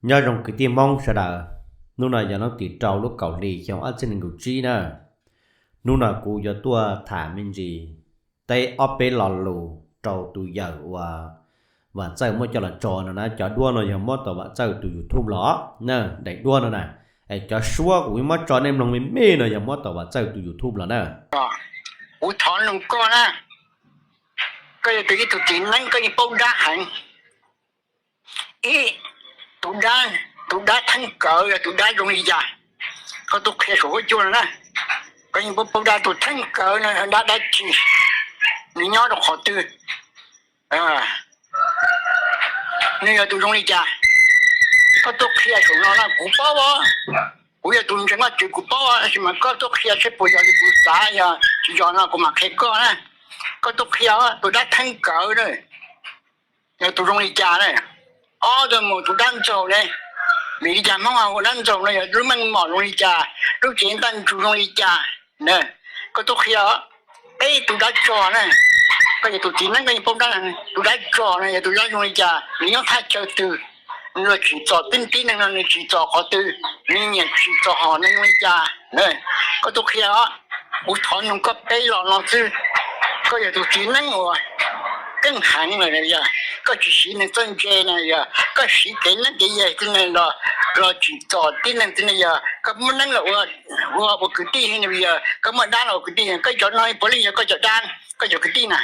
Nyob zoo kwv tij Hmoob sawv daws, hnub no yog hnub tim rau lub kaum hli xyoo ob txhiab nees nkaum tsib na. Hnub no kuv yuav tuaj tham me ntsis teb ob peb lo lus rau tus yawm uas Vam Txawj muab coj los tso no na. Cov duab no yog muab tom Vam Txawj tus YouTube los na, daim duab no na. Cov suab kuv muab tso nej mloog me me no yog muab tom Vam Txawj tus YouTube los na. Kuv thov nug koj na, koj yog ib tug txiv neeb koj yeej paub dab heev. Ib, tus dab, tus dab theeb kawv yog tus dab zoo li cas? Koj tuaj qhia saum huab cua no na. Koj yeej paub paub dab, tus theeb kawv no dab dab tsi, nws nyob rau qhov twg, nws yog tus zoo li cas? Koj tuaj qhia saum no na kuv paub os. Kuv yog tus ntseeg Vajtswv kuv paub, tab sis mas koj tuaj qhia seb puas yog li kuv xav, yog tsis yog no kuv mam qhia koj na. Koj tuaj qhia tus dab theeb kawv na yog tus zoo li cas na. Ob tug mus tus dab ntxaug ne, vim li cas Hmoob hu ua dab ntxaug no, yog lub meej mom zoo li cas, lub cev ntaj ntsug zoo li cas? Koj tuaj qhia. Peb, tus dab tsog na, koj yog tus txiv neeb koj yeej paub dab, tus dab tsog no yog tus dab zoo li cas, nws nyob thaj chaw twg, nws los tsim txom tib tib neeg no nws tsim txom qhov twg, nws nyiam tsim txom hom neeg zoo li cas? Koj tuaj qhia os. Kuv thov nug koj peb lo no xwb. Koj yog tus txiv neeb uas keej heev lawm, yog koj tsis siv neeg txawj ntse na, yog koj siv kev neeb kev yaig tib neeg los, los tsim txom tib neeg tib neeg, yog koj muab neeb los ua, ua kwv tij, yog koj muab dab los ua kwv tij, koj cov no puav leej yog koj cov dab, koj cov kwv tij na.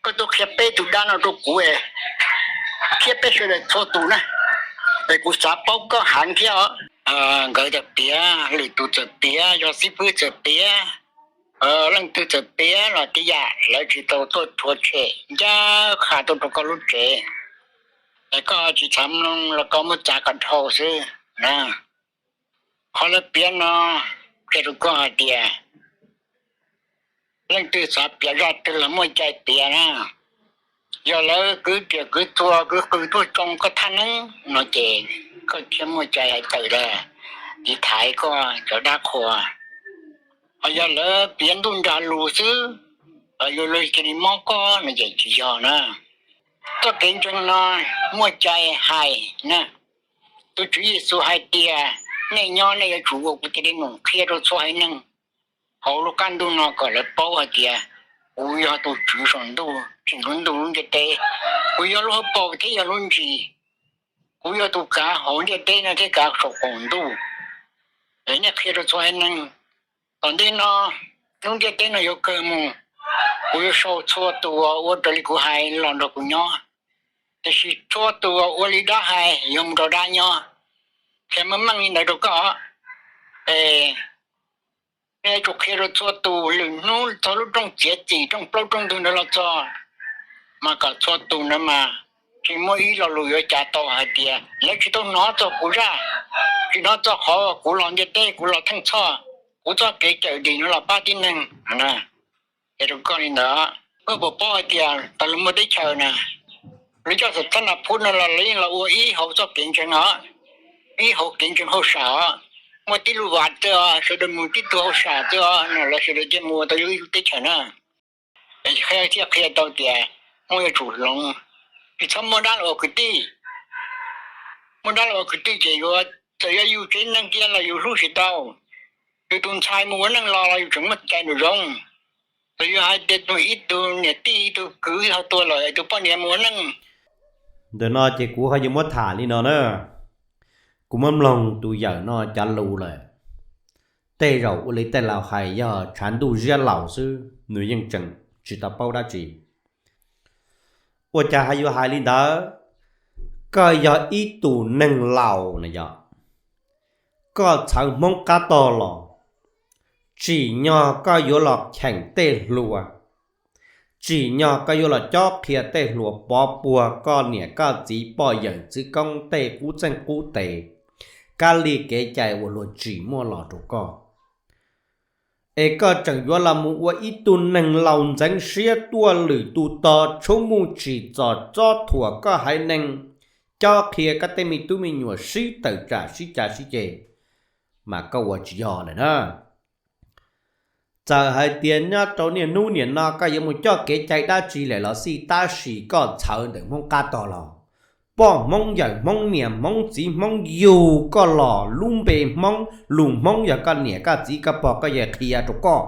Koj tuaj qhia peb tus dab no rau kuv thiab peb sawv daws txhua tus na, es kuv xav paub koj heev thiab os. Nkawd txawm piav, lwm tus txawm piav, yog xib fwb txawm piav, leej twg txawm piav los tib yam, lawv tsis tau tuaj rhuav tshem ncaj qha tuaj rau koj lub tsev, es koj tsis txhob mloog los koj muab txav kom dhau xwb na. Qhov lawv piav no qhia rau koj hais tias leej twg xav piav zaj twg los muaj cai piav na. Yog lawv kwv riam kwv txuas kwv qw tuaj tsoo koj thaj neeb no ces koj thiaj muaj cai hais tawm lawm, tiv thaiv koj cov dab qhuas. Ho yog lawv piav ntuj nra lus xwb, yuav luag cia li mob koj no ces tsis yog na. Txoj kev ntseeg no muaj cai hais na. Tus Tswv Yexus hais tias nej nyob nej yuav tsum ua kuv tes dej num qhia rau txhua haiv neeg hauv lub qab ntuj no kom lawv paub hais tias kuv yog tus Tswv saum ntuj tsim lub ntuj lub ntiaj teb. Kuv yog lub hauv paus thiab yog lub ntsis. Kuv yog tus kav hauv ntiaj teb no thiab kav saum qaum ntuj. Nej qhia rau txhua haiv neeg. Tom ntej no lub ntiaj teb no yuav kawg mus, kuv yuav sau txhua tus uas ua raws li kuv hais los nrog kuv nyob. Tiam sis txhua tus uas ua li dab hais yuav mus nrog dab nyob. Qhia meej meej li ntawd rau koj. Es nej yuav tsum qhia rau txhua tus, lwm hnub txog lub rooj txiav txim rooj plaub rooj ntug ntawd los txog, mas kom txhua tus ntawd mas tsis muaj ib lo lus yuav cav tau hais tias lawv tsis tau hnov txog kuv zaj, tsis hnov txog qhov kuv los ntiaj teb, kuv los theej txhoj, kuv txoj kev cawm dim no los pab tib neeg. Hais rau koj li ntawd, koj puas paub hais tias tas lus muaj teb chaws na, lawv coj xam txhab nas phub no los lawv yeej los ua ib hauv txoj kev ntseeg os, ib hauv kev ntseeg hauj sam os. Muaj tib lub vas twg os sawv daws mus tib tug hauj sam twg os no lawv sawv daws thiaj mus ua tau yus ib lub teb chaws na. Es qhia thiaj qhia tau tias muaj yuav tsum hloov, tsis txhob muab dab los ua kwv tij. Muab dab los ua kwv tij ces yuav, txawm yog yus tsev neeg kiag los yus hlub tsis tau. Yus tus ntxhais mus ua neej los los yus tseem muaj cai nraum zoov. Txawm yog hais tias tus ib tug niam tij ib tug kwv ho tuag lawm tus poj niam mus ua neej. Ntawm no ces kuv ho yuav muab tham li no na. Kuv muab mloog tus yawm no cov lus lawm, tej zaum ua li tej laus hais yog tshav ntuj ziab laus xwb, nws yeej tseem tsis tau paub dab tsi. Ua cas ho yuav hais li ntawd? Koj yog ib tug neeg laus na yog, koj txhawv Hmoob qab tog los, tsim nyog koj yuav los cheem tej hluas, tsim nyog koj yuav los cob qhia tej hluas pov puag koj niam koj txiv poj yawm txwv koob tej qub txeeg qub tes, kab li kev cai uas luag tsim muaj los rau koj. Es koj tseem yuav los mus ua ib tug neeg laus ntxeev siab tuaj lwm tus tog tshoob muj tsim txom txob thuam koj haiv neeg, cob qhia koj tej me tub me nyuam sib tawm tsam sib cav sib ceg, mas koj ua tsis yog lawm na. Txawm hais tias nyob rau niaj hnub niam no koj yuav mus coj kev cai dab tsi lawm los xij, tab sis koj txhawv ntawm Hmoob qab tog los, poj Hmoob, yawm Hmoob, niam Hmoob, txiv Hmoob yug koj los lub npe Hmoob, lus Hmoob, yog koj niam koj txiv koj pog koj yawg qhia rau koj.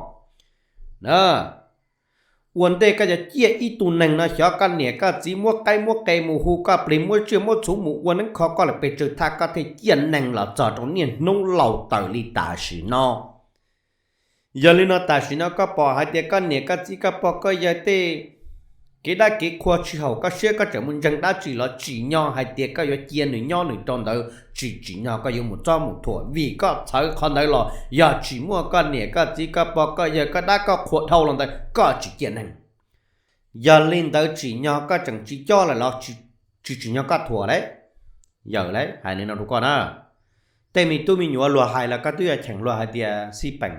Ua ntej koj yuav ciaj ib tug neeg no xyov koj niam koj txiv muab qaib muab qe mus hu koj plig, muab tsiaj muab txhuv mus ua neeb kho koj lawm pes tsawg thaj koj thiaj ciaj neeg los txog rau niaj hnub laus tawm li tam sim no. Yog li no tam sim no koj pom hais tias koj niam koj txiv koj pog koj yawg tej kev dab kev qhua tsis haum koj siab, koj tseem mus ntseeg dab tsi los tsim nyog hais tias koj yuav cia nws nyob nws rau ntawd, tsis tsim nyog koj yuav mus txob mus thuam, vim koj txhawv qhov ntawd los yog tsis muaj koj niam koj txiv koj pog koj yawg koj dab koj qhua dhau los ntawd koj tsis ciaj neeg. Yog li ntawd tsim nyog koj tseem tsis coj lawm los tsis tsim nyog koj thuam lawm. Yawm lawm hais li no rau koj na. Tej me tub me nyuam luag hais los koj twb yuav cheem luag hais tias xij peem,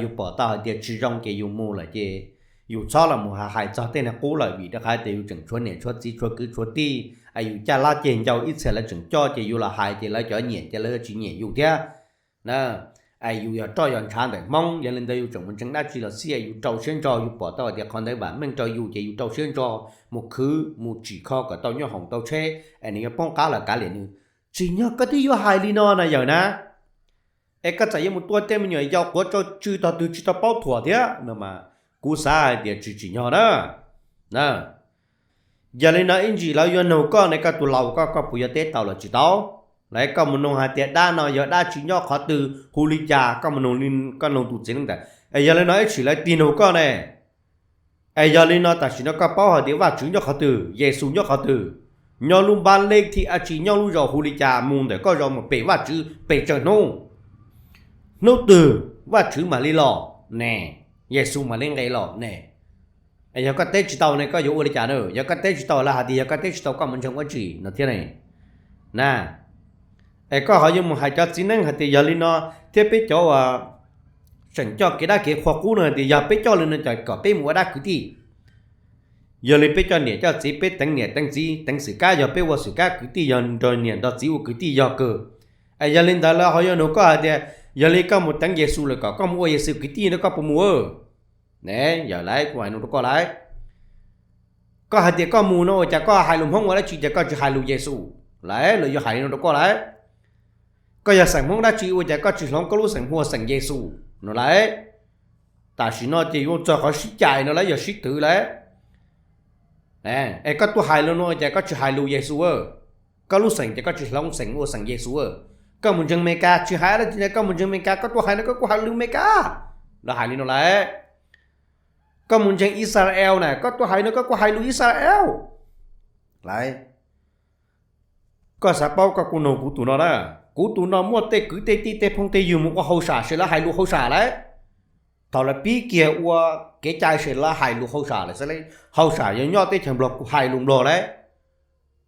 yus pom tau hais tias tsis zoo ces yus mus lawm ces yus txhob los mus hais txog tej neeg qub lawm, vim rau qhov tias yus tseem tshuav niam tshuav txiv tshuav kwv tshuav tij, yus caj lab ceg ncau ib txhia lawv tseem coj ces yus los hais ces lawv cov nyiam ces lawv tsis nyiam yus thiab. Yus yog roj yog ntshav ntawm Hmoob, yog li ntawd yus tseem mus ntseeg dab tsi los xij, yus rau siab ntso, yus pom tau hais tias qhov ntawd vam meej rau yus ces yus rau siab ntso mus khwv mus tsim kho kom tau nyob hoom tau tsheb es nws yuav poob qab los kav liam nws. Tsim nyog koj twb yuav hais li no na yawm na. Es koj txawm yuav mus tua tej me nyuam yaus quav tsau tsw tog twg tsis tau paub thuam thiab no mas kuv xav hais tias tsis tsim nyog na. Yog li no ib ntsis lawv yuav nug koj ne, koj tus laus koj, koj puas yuav teb tau los tsis tau? Lawv koj mus nug hais tias dab no yog dab tsi nyob qhov twg hu li cas, koj mus nug, koj nug tus txiv neej ntawd. Es yog li no ib ntsis lawv tig nug koj ne, es yog li no tam sim no koj paub hais tias Vajtswv nyob qhov twg, Yexus nyob qhov twg, nyob lub npab lej thib dab tsi, nyob lub zos hu li cas, mus ntawm koj zos mus pem Vajtswv pes tsawg hnub, hnub twg Vajtswv mam li los ne, Yexus mam li nqes los ne? Yog koj teb tsis tau ne koj yuav ua li cas na? Yog koj teb tsis tau lawv hais tias yog koj teb tsis tau koj mus ntseeg ua tsi no thiab ne? Na, es koj ho yuav mus hais cov txiv neej hais tias yog li no thiab peb cov uas tseem coj kev dab kev qhua qub no hais tias yog peb coj li no ces kom peb mus ua dab kwv tij. Yog li peb coj niam coj txiv, peb teev niam teev txiv teev xwm kab, yog peb ua xwm kab kwv tij, yog nrog niam nrog txiv ua kwv tij yog kawg. Es yog li ntawd lawv ho yuav nug koj hais tias yog li koj mus teev Yexus lawm kom koj mus ua Yexus kwv tij no koj puas mus? Ne, yawm lawv, kuv hais no rau koj lawm. Koj hais tias koj mus no ua cas koj hais lus Hmoob ua dab tsi ces koj tsis hais lus Yexus lawm? Lawv yuav hais li no rau koj lawm. Koj yog xeem Hmoob dab tsi ua cas koj tsis hloov koj lub xeem hu ua xeem Yexus no lawm? Tam sim no ces yuav txog qhov sib cais no lawm, yog sib twv lawm. Es koj tuaj hais lus no ua cas koj tsis hais lus Yexus? Koj lub xeem ces koj tsis hloov xeem ua xeem Yexus. Koj mus ntseeg Meskas tsis hais dab tsi na, koj mus ntseeg Meskas koj tuaj hais no koj kuj hais lus Meskas. Lawv hais li no lawm. Koj mus ntseeg Israel na, koj tuaj hais no koj kuj hais lus Israel lawm. Koj xav paub koj kuj nug kuv tus no na. Kuv tus no muaj tej kwv tej tij tej phooj tej ywg mus ua hauj sam ces lawv hais lus hauj sam lawm. Thaum lawv pib kiag ua kev cai ces lawv hais lus hauj sam lawm xwb. Hauj sam yog nyob teb chaws Nplog kuj hais lus Nplog lawm.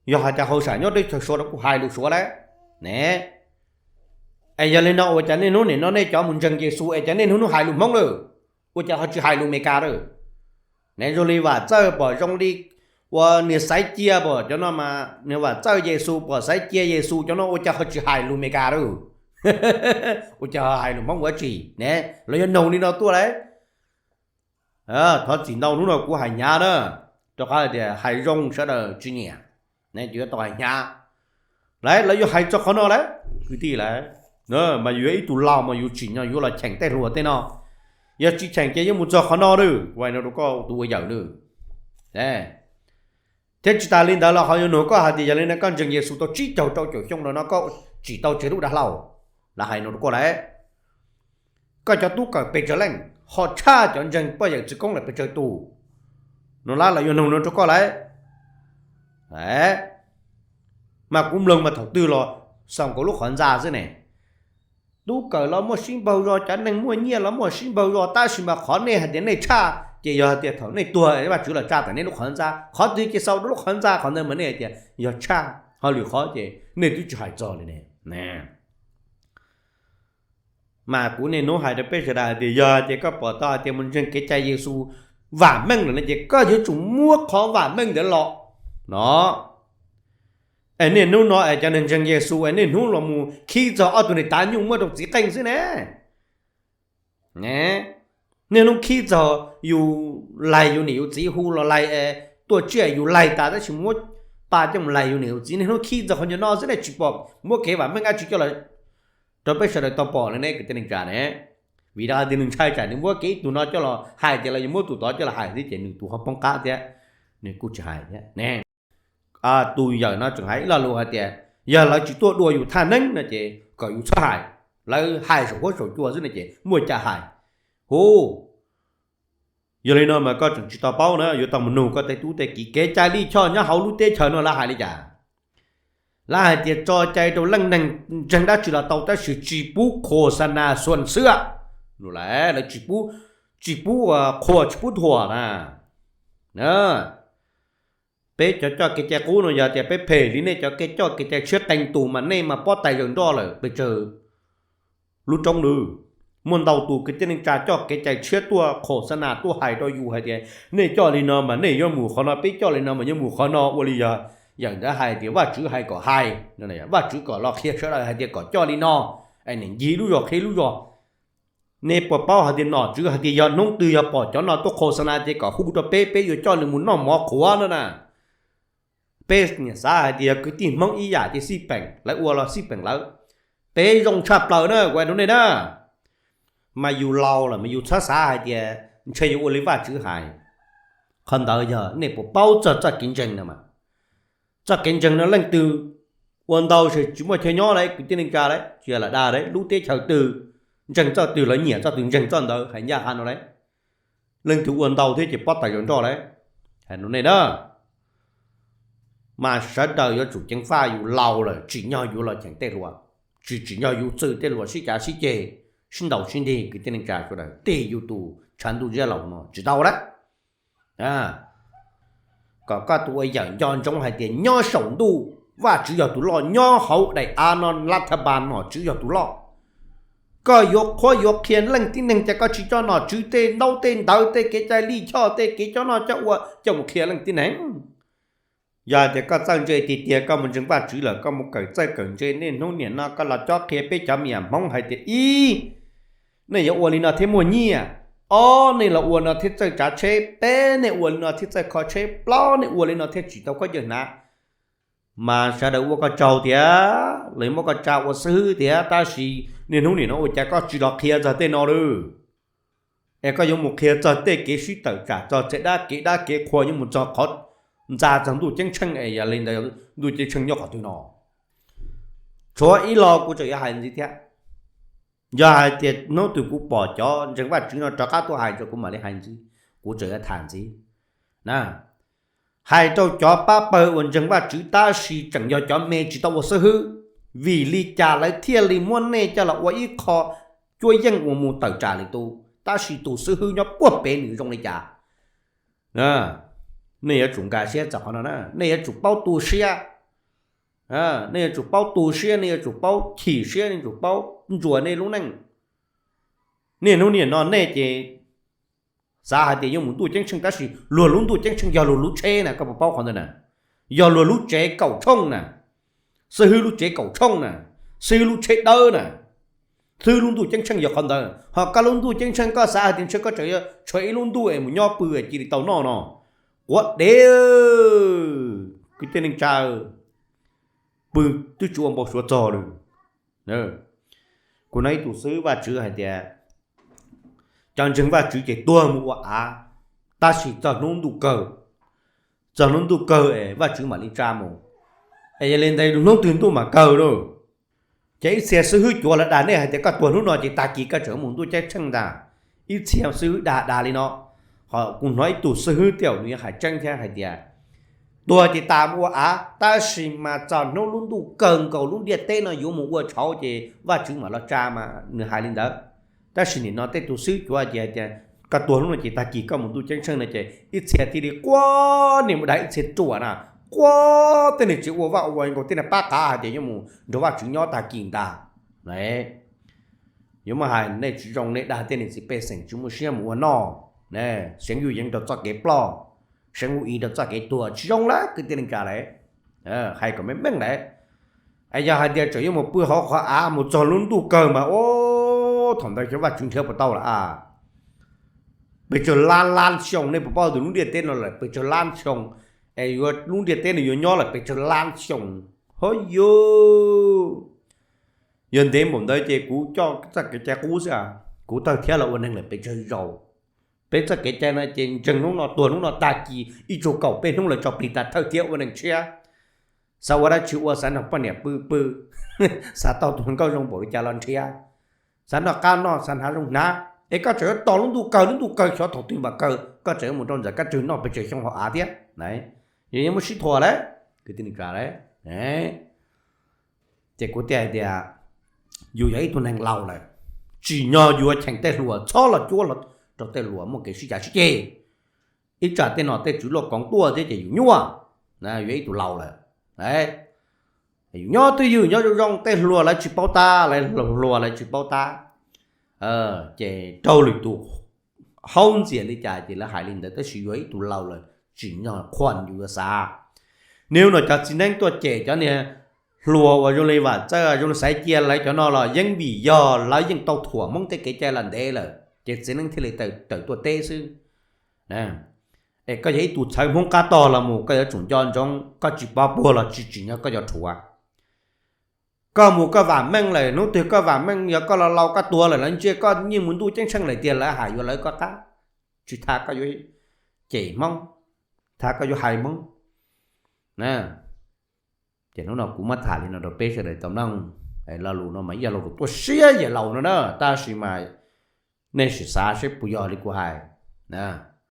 Yog hais tias hauj sam nyob teb chaws Suav no kuj hais lus Suav lawm ne. Es yog li no ua cas niaj hnub nim no nej cov mus ntseeg Yexus es cas niaj hnub hnub hais lus Hmoob lawm, ua cas ho tsis hais lus Meskas lawm? Ne, zoo li Vam Txawj pom zoo li ua niag Xaiv Cia pom cov no mas niag Vam Txawj Yexus pom Xaiv Cia Yexus cov no ua cas ho tsis hais lus Meskas lawm? Ua cas ho hais lus Hmoob ua dab tsi ne? Lawv yuav nug li no tuaj lawm. Thov txim ntau hnub no kuv hais hnyav na, rau qhov tias hais zoo sawv daws tsis nyiam, ne, kuv yuav tau hais hnyav. Lawv, lawv yuav hais txog qhov no lawm kwv tij lawm. Mas yus yog ib tug laus mas yus tsim nyog yuav los cheem tej hluas tej no. Yog tsis cheem ces yuav mus txog qhov no lawm, kuv hais no rau koj tus ua yawm lawm. Thiab tsis tas li ntawd los ho yuav nug koj hais tias yog li no koj ntseeg Yexus tau tsib caug rau caum xyoo no no koj tsim tau tseg lub dav hlau? Lawv hais no rau koj lawm. Koj cov tub kawm pes tsawg leej ho tshaj cov ntseeg poj yawm txwv koob lawm pes tsawg tus? No lawv, lawv yuav nug no rau koj lawm. Mas kuv mloog mas thaum twg los xaus nkaus lub qhov ntxa xwb ne. Tub kawm los muaj sib npaug zog, cov neeg muaj nyiaj los muaj sib npaug zog, tab sis mas qhov nej hais tias nej tshaj ces yog hais tias thaum nej tuag Vajtswv los tsa tawm nej lub qhov ntxa, qhov twg ces xaus rau lub qhov ntxa, qhov ntawd mas nej hais tias yog tshaj, ho lwm qhov ces nej twb tsis hais txog li ne. Mas kuv niaj hnub hais rau peb sawv daws hais tias yog hais tias koj pom tau hais tias mus ntseeg kev cai Yexus vam meej lawm no ces koj yuav tsum muab qhov vam meej ntawd los no. Es niaj hnub no es cov neeg ntseeg Yexus es niaj hnub los mus khib txog ob tug niag tav nyuj muab rau txiv qeej xwb ne. Niaj hnub khib txog yus laig yus niam yus txiv hu los laig, tuaj tsiaj yus laig tas tab sis muab pab coj mus laig yus niam yus txiv, niaj hnub khib ntxog qhov ncauj no xwb ne, tsis pom muab kev vam meej dab tsi coj los rau peb sawv daws tau pom li ne kwv tij neej tsa ne. Vim rau qhov tias nws ntshai tsam nws muab kev ib tug no coj los hais tias los yog muab tus tod coj los hais thiab ces nws tus ho poob qab thiab, nws kuj tsis hais thiab ne. Tus yawm no tseem hais ib lo lus hais tias yog lawv tsis tuaj dua yus thaj neeb no ces kom yus txhob hais, lawv hais saum huab saum cua xwb no ces muaj cai hais. Hu, yog li no mas koj tseem tsis tau paub na, yuav tau mus nug koj tej tub tej kiv kev cai lij choj nyob hauv lub teb chaws no lawv hais li cas. Lawv hais tias tso cai rau leej neeg ntseeg dab tsi los tau tab sis tsis pub khos xa nas xuas xwb. Lawv tsis pub, tsis pub qhuas tsis pub thuam na. Peb cov coj kev cai qub no yog tias peb phem li nej cov coj kev cai tshiab qee tus mas nej mas pob tais zaws nroj lawm pes tsawg lub roob lawm. Muaj ntau tus kwv tij neej tsa coj kev cai tshiab tuaj khos xa nas tuaj hais rau yus hais tias nej coj li no mas nej yuav mus qhov no, peb coj li no mas yuav mus qhov no, ua li yog yawm ntawd hais tias Vajtswv hais kom hais, Vajtswv kom los qhia sawv daws hais tias kom coj li no, es nim ncig lub zos qhib lub zos. Nej puas paub hais tias nom tswv hais tias yog hnub twg yog pom cov no tuaj khos xa nas ces kom hu rau peb, peb yuav coj nws mus noj mov qhuav no na. Peb niam xav hais tias yog kwv tij Hmoob ib yam ces xij peem, lawv ua los xij peem lawv. Peb zoo tshaj plaws na kuv hais rau nej na. Mas yus laus lawm mas yus txhob xav hais tias ntshe yuav ua li Vajtswv hais. Qhov ntawd yog nej puas paub txog txoj kev ntseeg no mas. Txoj kev ntseeg no leej twg ua ntau ces tsis muaj chaw nyob lawm kwv tij neej tsa lawm, tsis yog lam dag lawm, lub teb chaws twg ntseeg txoj twg los nyiam txoj twg ntseeg txoj ntawd hais ncaj qha no lawm. Leej twg ua ntau thiab ces pob tais zaws nroj lawm. Hais rau nej na, mas sawv daws yuav tsum ceev faj, yus laus lawm tsim nyog yus los cheem tej hluas, tsis tsim nyog yus txwm tej hluas sib cav sib ceg, sib ntaus sib ntig kwv tij neej tsa sawv daws tig yus tus tshav ntuj zeb laus no tsis tau lawm. Kom koj tus ua yawm nco ntsoov hais tias nyob saum ntuj Vajtswv yog tus loj, nyob hauv daim av no lav thaj npas nom tswv yog tus loj. Koj yuav qhuab yuav qhia leej tib neeg ces koj tsis coj nom tswv tej ntaub tej ntawv tej kev cai lij choj tej kev coj noj coj ua coj mus qhia leej tib neeg. Yog hais tias koj txawj ntse tiag tiag koj mus ntseeg Vajtswv lawm koj mus kawm txawj kawm ntse, niaj hnub nim no koj los cob qhia peb cov me nyuam Hmoob hais tias ib, nej yuav ua li no thiaj muaj nyiaj, ob, nej los ua no thiaj txawj tsav tsheb, peb, nej ua li no thiaj txawj kho tsheb, plaub, nej ua li no thiaj tsim tau khaub ncaws hnav. Mas sawv daws ua koj tsaug tiag, lawv muab koj tsa ua xib hwb tiag, tab sis niaj hnub nim no ua cas koj tsis los qhia txog tej no lawm? Es koj yuav mus qhia txog tej kev sib tawm tsam, txog txhia dab kev dab kev qhua, yuav mus txog qhov ntxa txog ntuj ceeb tsheej es yog li ntawd ntuj ceeb tsheej nyob qhov twg no? Tshuav ib lo kuv tseem yuav hais ntxiv thiab. Yog hais tias hnub twg kuv pom cov ntseeg Vajtswv no rov qab tuaj hais rau kuv mam li hais ntxiv, kuv tseem yuav tham ntxiv na. Hais rau cov pab pawg uas ntseeg Vajtswv tab sis tseem yog cov me tsis tau ua xib hwb, vim li cas lawv thiaj li muab nej coj los ua ib qho cuab yeej uas mus tawm tsam lwm tus, tab sis tus xib hwb nyob puag pem nws zoo li cas? Nej yuav tsum nkag siab txog qhov no na, nej yuav tsum paub tu siab. Nej yuav tsum paub tu siab, nej yuav tsum paub chim siab, nej yuav tsum paub ntsuas nej lub neej. Niaj hnub nim no nej ces xav hais tias yuav mus ntuj ceeb tsheej tab sis luag lub ntuj ceeb tsheej yog luag lub tsheb na, koj puas paub qhov ntawd na? Yog luag lub tsev kaum tshooj na, xib hwb lub tsev kaum tshooj na, xib hwb lub tsheb dawb na, xib hwb lub ntuj ceeb tsheej yog qhov ntawd. Ho koj lub ntuj ceeb tsheej koj xav hais tias ntshe koj tseem yuav tshuav ib lub ntuj es mus nyob pw es cia li tau noj no, quav dev, kwv tij neej tsa, pw twb tsis ua npau suav txog li. Kuv hnov ib tug xib hwb Vajtswv hais tias cov ntseeg Vajtswv ces tuag mus ua av, tab sis txog hnub ntuj kawg, txog hnub ntuj kawg es Vajtswv mam li tsa mus. Es yog li ntawd hnub twg ntuj mam kawg lauj? Ces ib txhia xib hwb cuav los dag nej hais tias koj tuag hnub no ces tag kis koj tseem mus ntuj ceeb tsheej ntag. Ib txhia xib hwb dag dag li no. Ho kuv hnov ib tug xib hwb tej zaum nws yuav hais tseeb thiab hais tias tuag ces tas mus ua av, tab sis mas txog hnub lub ntuj kawg nkaus lub ntiaj teb no yuav mus ua tshauv ces Vajtswv mam los tsa mas nws hais li ntawd. Tab sis nim no tej tus xib hwb cuav ces hais tias koj tuag hnub no ces tag kis koj mus ntuj ceeb tsheej no ces ib txhia thiaj li quaj niam mus dag ib txhia ruam na, quaj tej niag tsis ua vaj ua nkaus tej niag pab qav hais tias yuav mus nrog Vajtswv nyob tag kis ntag. Yuav muab hais nej tsis zoo, nej dag tej niag txiv pej xeem tsis muaj siab mus ua noj, seev yuj yeev rau txoj kev ploj, seev ua i rau txoj kev tuag tsis zoo lawm kwv tij neej tsa lawm. Hais kom meej meej lawm. Es yog hais tias tseem yuav mus pw hauv qhov av mus txog lub ntuj kawg mas ub, thaum ntawd xyov Vajtswv nrhiav puas tau lawm a. Pes tsawg lab lab xyoo, nej puas paub tias lub ntiaj teb no lawm pes tsawg lab xyoo, Es yuav lub ntiaj teb nws yuav nyob lawm pes tsawg lab xyoo, ho yuav, yuav ntev npaum ntawd ces kuv coj txoj kev cai qub xwb, kuv tawg thiab los ua neeg lawm pes tsawg zaus. Peb txoj kev cai no ces ntseeg hnub no tuag hnub no, tag kis ib tsug kaum peb hnub lawm tso plig tas thawj thiab ua neeg tshiab. Xav ua dab tsi ua, xav nrog poj niam pw pw, xav tau tus hluas nkauj zoo npaum li cas los nrhiav, xav noj qab noj, xav hnav zoo hnav, es koj tseem yuav tos lub ntuj kawg, lub ntuj kawg xyov thaum twg mam kawg, koj tseem yuav mus rau ntxawm kab tswg noj pes tsawg xyoo hauv av thiab. Yog yeej muaj sib thuam lawm, kwv tij neej tsa lawm. Ces kuv thiaj hais tias yus yog ib tug neeg laus lawm, tsim nyog yuav cheem tej hluas, txhob los cuab rau tej hluas muaj kev sib cav sib ceg. Ib tsam tej nom tej tswv luaj koov tuaj thiab ces yus nyuaj, yus yog ib tug laus lawm. Yus nyob twj ywm nyob zoo zoo, tej hluas lawv tsis paub tab, hluas lawv tsis paub tab, ces raug lwm tus haub ntxias li cas ces lawv hais li ntawd, tab sis yus yog ib tug laus lawm tsim nyog qhuas yus yuav xav. Niaj hnub no cov txiv neeb tuaj cem cov niag hluas uas zoo li Vam Txawj, zoo li Xaiv Cia lawv cov no los yeej vim yog lawv yeej tau thuam Hmoob tej kev cai los ntev lawm, ces txiv neeb thiaj li tawm tuaj teb xwb. Es koj yog ib tug txhawv Hmoob qab tog los mus koj yuav tsum nco ntsoov, koj tsis pov puag los tsis tsim nyog koj yuav rhuav. Koj mus koj vam meej lawm, hnub twg koj vam meej, yog koj laus laus koj tuag lawm lawv ntsia koj nyiaj mus ntuj ceeb tsheej lawm tiag lawv hais yuav lawv koj qab, tsis tas koj yuav cem Hmoob, tas koj yuav hais Hmoob. Ces hnub no kuv muab tham li no rau peb sawv daws tau mloog. Lo lus no mas ib yam lo lus tuaj siab yam laus no na, tab sis mas nej sim xav seb puas yog li kuv hais na.